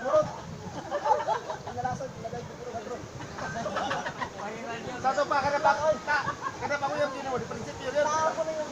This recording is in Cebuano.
Burot. Pinalasan, pinagay ko puro kadro. Sa to pa kada pa ta kada pa ko yung ginawa di prinsipyo yun. Tao ko na yung